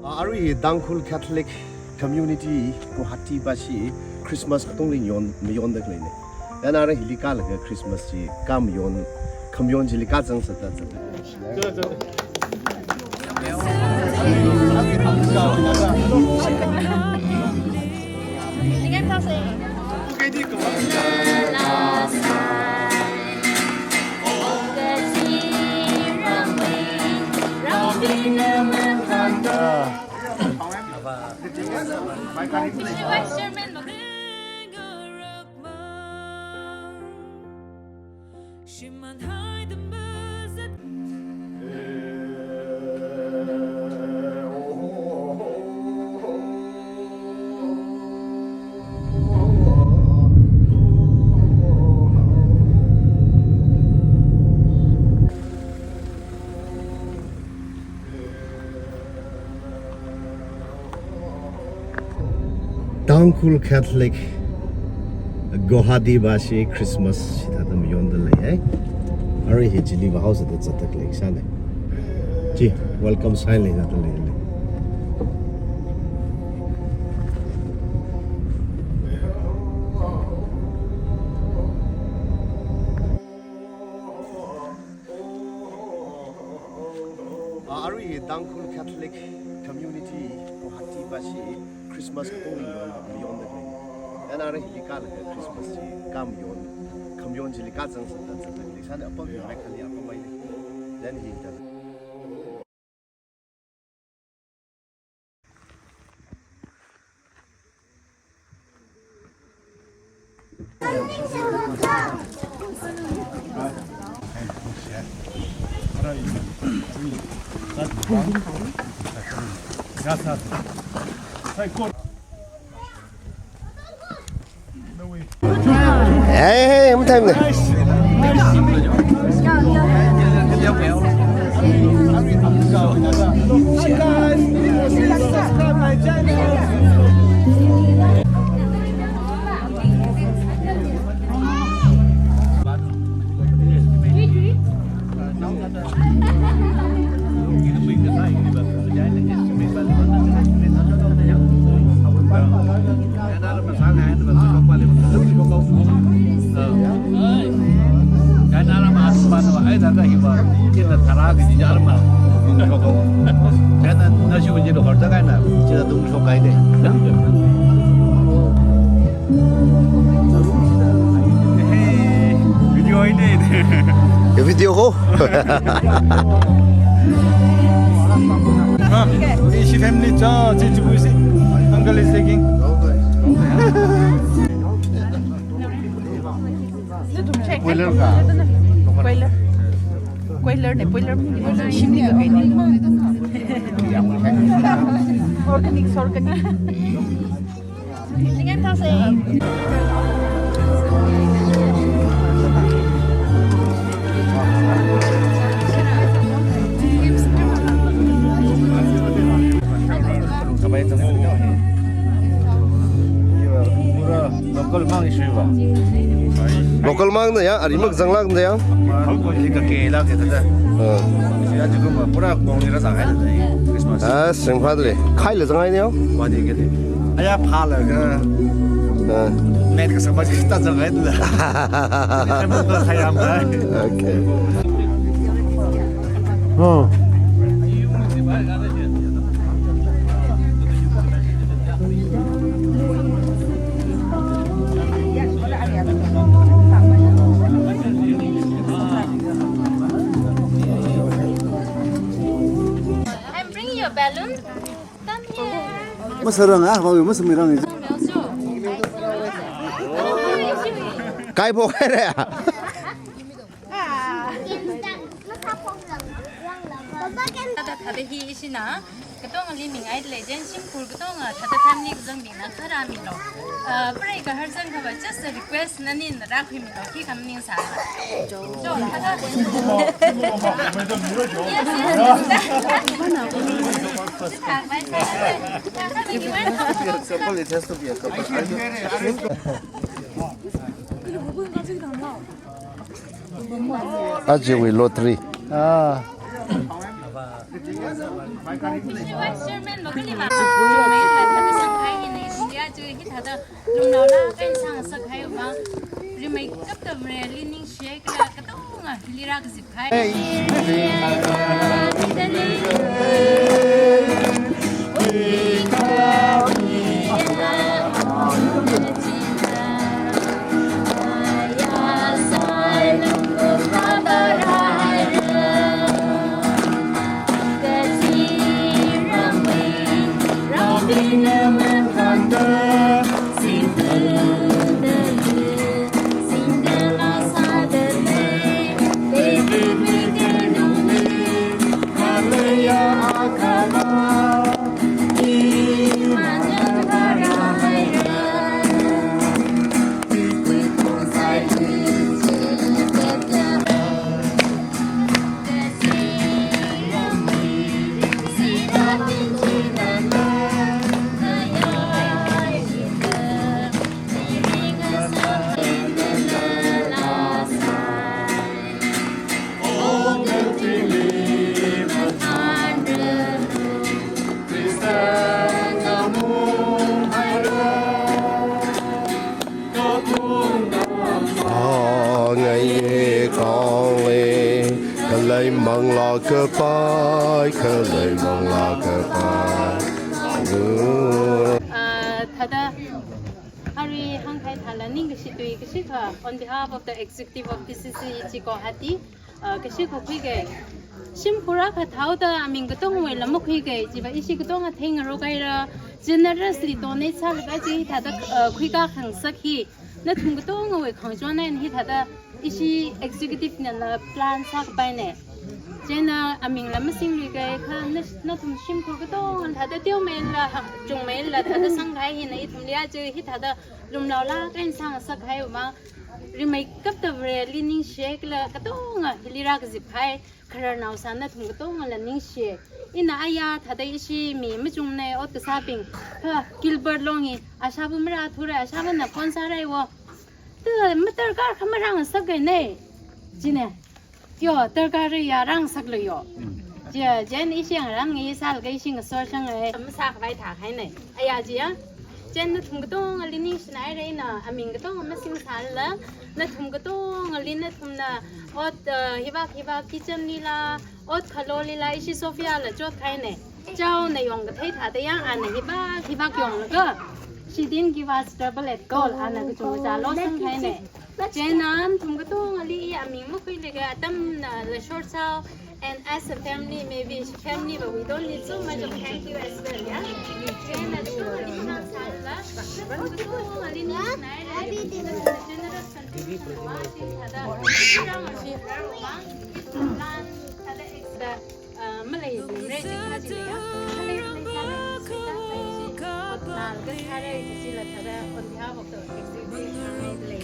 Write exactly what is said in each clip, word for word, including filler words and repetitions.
Arui hi Tangkhul Catholic Community Guwahati va shi Christmas katongli yon, mayonda khaleina. Yan arui hili kālaga Christmas chi kamayon, khamayon chili kāzang sāda zat. Tangkhul Catholic Guwahati va shi Christmas hithāda mayonda leiya. Arui hi chili vāhao sāda zatda khalei sāna. Chi, welcome sign leida leilei. Arui hi Tangkhul Catholic Community Guwahati va shi Christmas katongli yon, mayonda khaleina. Yan arui hili kālaga Christmas chi kamayon, khamayon chili kāzang sāda zatda khaleina. Sāna apam hi Meghalaya apam maina. Yan hi ta. Hey, hey, hey, what time? Video ini. Video ko? Ah, isi family cha, chichi pusi. Uncle is taking. Boiler ka? Boiler. Boiler ne, boiler. Shimli ka kaine. Organic, organic. Local mang issue ba. Local mang na ya, ari mak zanglak na ya. Mang ko ji ka ke la ke ta. Ah. Ya ji ko ma pura kong ni ra sa hai Christmas. Ah, sing pha le. Khai le zangai ne yo. Wa de ke de. Aya pha le ga. Ah. Net ka sa ba ji ta zangai de. Khai mo ka khai am ba. Okay. Oh. I'm bringing your balloon. Come here. Masarang ah, bawi masamirang. Kai po kai re. Thāda thāda hi ishina, katongali mingai lei jen shimkhur katonga, thāda family kazangbingna kharā milo. Ah, pray kahar zangkhava, just a request, nani nara khuimilo, khi kam ningsā. Jo, thāda. Yes, yes. Couple, it has to be a couple. Ajiwui lottery. Ah. Vice Chairman Magalima. Mai la thada sangkahai hina, India chu hithada lumlaola kain sangsakhai vang. Rimeikapta Vareli ningshi kala katonga hili rākazipkahai. Ngai kong le, khalei manglā kapai, khalei manglā kapai. Ah, thada, arui hāngkahai thāla ningkashi tui kashikha, on behalf of the executive of T C C chi Guwahati, ah, kashikha khuiga. Shimkhur akha thaoda aming katongwui lam makhuiga, chiva ishi katonga theingarok haira, generously donate sālaga chi thada, ah, khuikā khangasak hi. Nathum katongawui khangachon eina hithada ishi executive nala plan sākapaina. Chieina amingla masingluiga kha na, nathum shimkhur katonga thada teomeila, ha, chungmeila thada sangkahai hina ithumli aja hithada lumlaola kain sangsakhai vang. Rimeikapta Vareli ningshi kala katonga hili rākazipkahai. Khararnao sā nathum katongala ningshi. Ina aya thada ishi mi machungna ot kasābing. Kha Gilbert Long hi, ashāva marāthura, ashāvana phone sārai wo. Tu madarkar kha marāngasakkaina. China. Yo, darkar ya rāngasaklu yo. Chieina, chieina ishi ngarānngai sālaga ishi ngasoshangai. Masākhavai thākahaina. Aya chiya. Chieina nathum katongali ningshinaira ina, aming katonga masingsālala, nathum katongali nathumna ot, uh, hivak hivak kitchen lila, ot khalolila, ishi Sophia la chotkahaina. Chaona yong kathei thāda ya, ana hivak hivak yonglaga, she didn't give us trouble at all, ana kachungkha chālo sangkahaina. Chieina nathum katongali aming makhuilaga atamna la short sāo, and as a family, maybe family, but we don't need so much of thank you as well, yeah? Chieina nathum katongali ningshinaira, nathum katongali ningshinaira, generous contribution wa chi thada, ithumla, thada extra, uh, malei, malei chi kha chi ya, malei, malei chi kha chi, hotnal kasāra kajila thada, on behalf of the executive, uh, malei.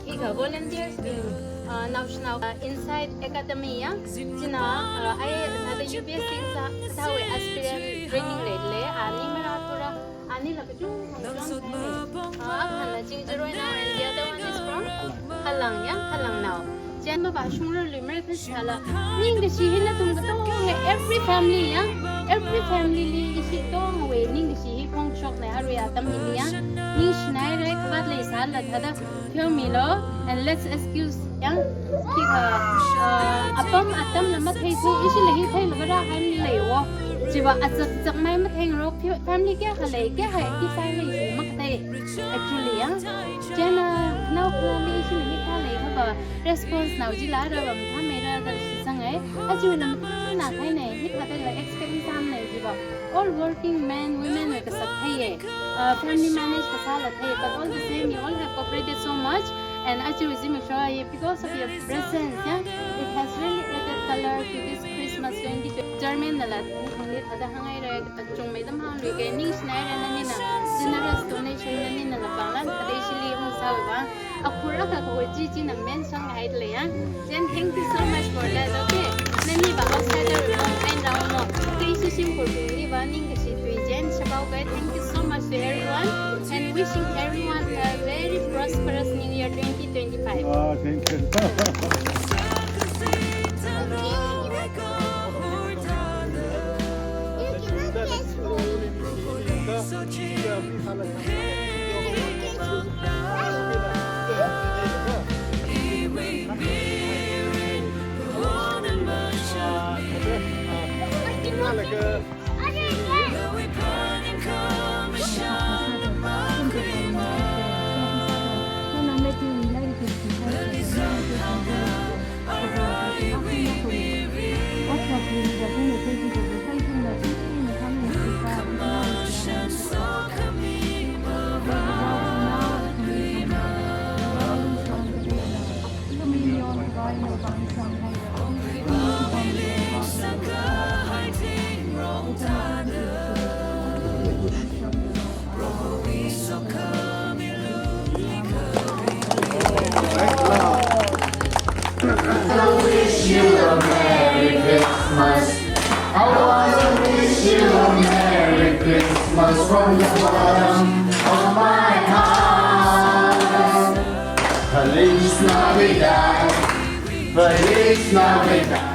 Hika volunteers bing, uh, naoshinao, uh, Insight Academy ya, china, uh, ai, thada U P S C kasā, kathāwui aspirant training leilei, ani marāthura, anila kachungkha chungkha, uh, akhana Chingjaroina, and the other one is from Halang ya, Halangnao. Chieina mavāshungrarluimara kha sāla, ningkashi hi nathum katonga, every family ya, every family li ishi katongawui ningkashi hi phongshokna arui atam hili ya. Ningshinaira, khavāt leisālala thada pheomilo, and let's excuse ya. Khikha, uh, apam atamla matheithu, ishila hi theilaga rāhaileiwo. Chiva achakchakmei matheingarok, family kayākha lei, kayākha kisai lei, makathei. Actually ya. Chieina, naophalali ishila hi thālei khava, response nao chila rāva mathāmeira da shitsangai. Aja lam thāna kahaina, hithāda la expect sāmana chiva. All working men, women wui kasak theiya. Uh, family manage kasāla thei, but all the same, you all have cooperated so much. And aja zimiksho hi, because of your presence, yeah, it has really added color to this Christmas twenty twenty. Chairman nala, nathumli thada hānghaira, kachungmeida mahāngluiga, ningshinaira nanina, generous donation naninala pāngla, thada ishili ungsāwui vang. Akhur akha kaho chi china main sanghaida lei ya. Chieina, thank you so much for that, okay? Naniva outsider wui vang eina rāomo. Kha ishi shimkhurbingli va ningkashi tui chieina shāpaoga, thank you so much to everyone, and wishing everyone a very prosperous New Year twenty twenty-five. Ah, thank you. I wish you a Merry Christmas. I wanna wish you a Merry Christmas from the bottom of my heart. Feliz Navidad. Feliz Navidad.